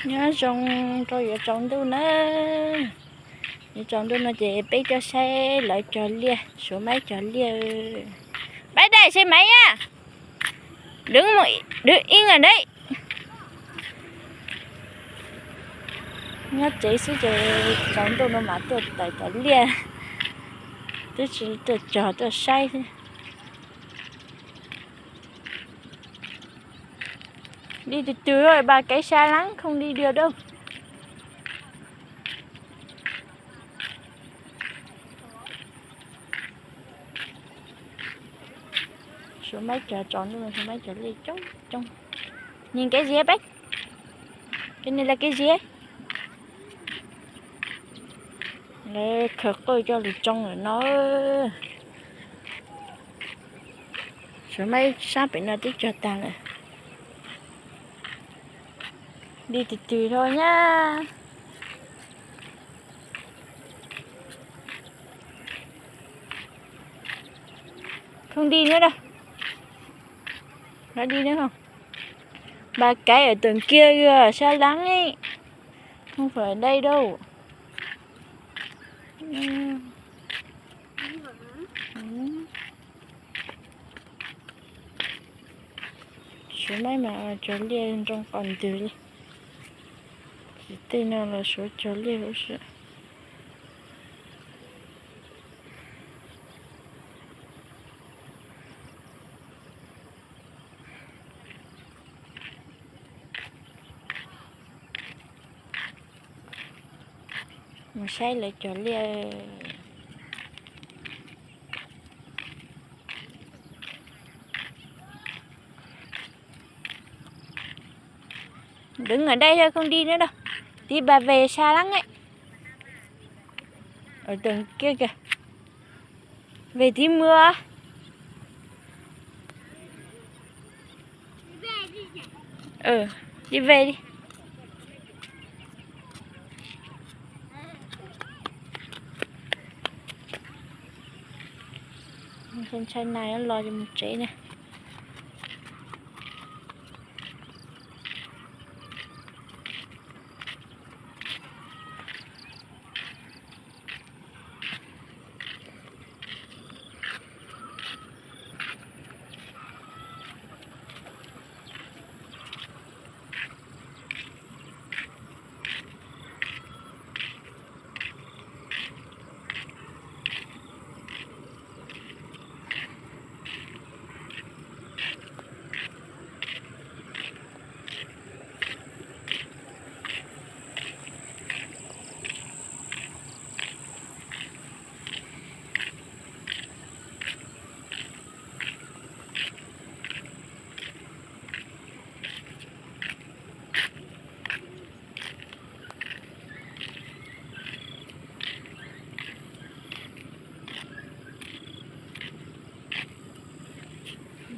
Nyob zoo rau yuav tsaus ntuj na. Yuav tsaus ntuj no ces peb coj saib lawv cog liaj, Suav Maib cog liaj. Bái đài xe máy nha. Đứng một, đứng yên ở đấy. Nyob tsev xwb ces tsaus ntuj no mas tuaj tawm cov liaj, twb tsis tuaj cog tuaj saib xwb. Đi từ từ thôi, bà kéo xa lắm, không đi được đâu. Suav Maib cog tsaus ntuj, Suav Maib cog liaj coob coob. Nhìn cái gì á bác? Cái này là cái gì ấy? Lawv khaws qwj coj lus tsoo lawm no. Suav Maib sab pem no twb cog tag lawm. Đi từ từ thôi nhá. Không đi nữa đâu. Nó đi nữa không? Bà cái ở tầng kia kìa, xa lắm ấy. Không phải ở đây đâu. Suav Maib mas cog liaj nroo qos ntws li. Ces tej no los Suav cog liaj huv si. Mus saib lawv cog liaj. Đứng ở đây thôi, không đi nữa đâu. Tí bà về xa lắm ấy. Ở tầng kia kìa. Về tí mưa. Ừ, đi về đi. Ntshai ntshai nais los ces mus tsev na.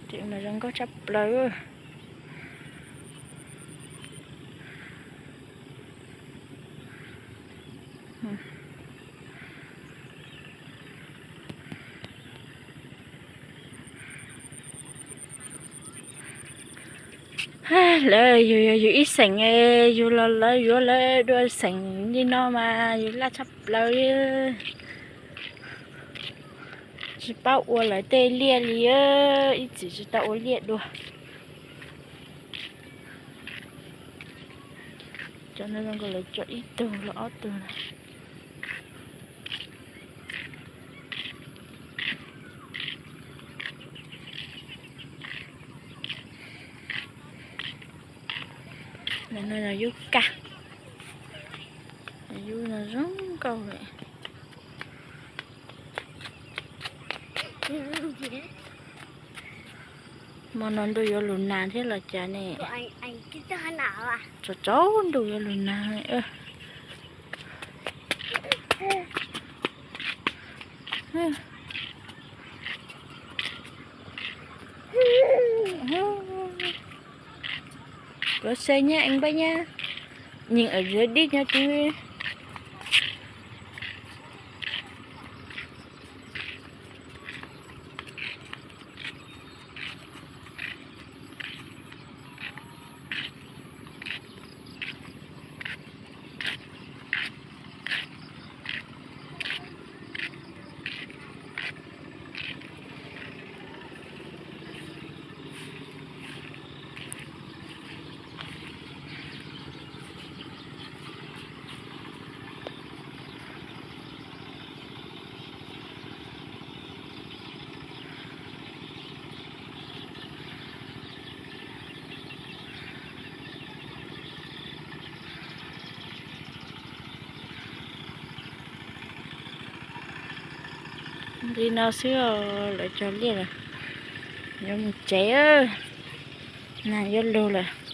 Tsev mas zoo nkauj tshaj plaws. Lawv yus yog yus ib xeem, yus los lawv yuav lawv dua xeem li no mas yus laj tshaj plaws li. Tsis paub ua lawv tej liaj li, ib txwm tsis tau ua liaj dua. Cov no zoo nkaus lawv cog ib tug los ob tug na. No yog yub kaj, yub no zoo nkauj li. Hmo no ntuj yuav lug nag thiab los cas ne. Tsaus tsaus ntuj yuav lug nag. Có xe nha anh Bách nhá. Nhìn ở dưới đít nha chứ. Li no xwb os, lawv cog liaj lawm, yuav mus tsev, nag yuav lug lawm.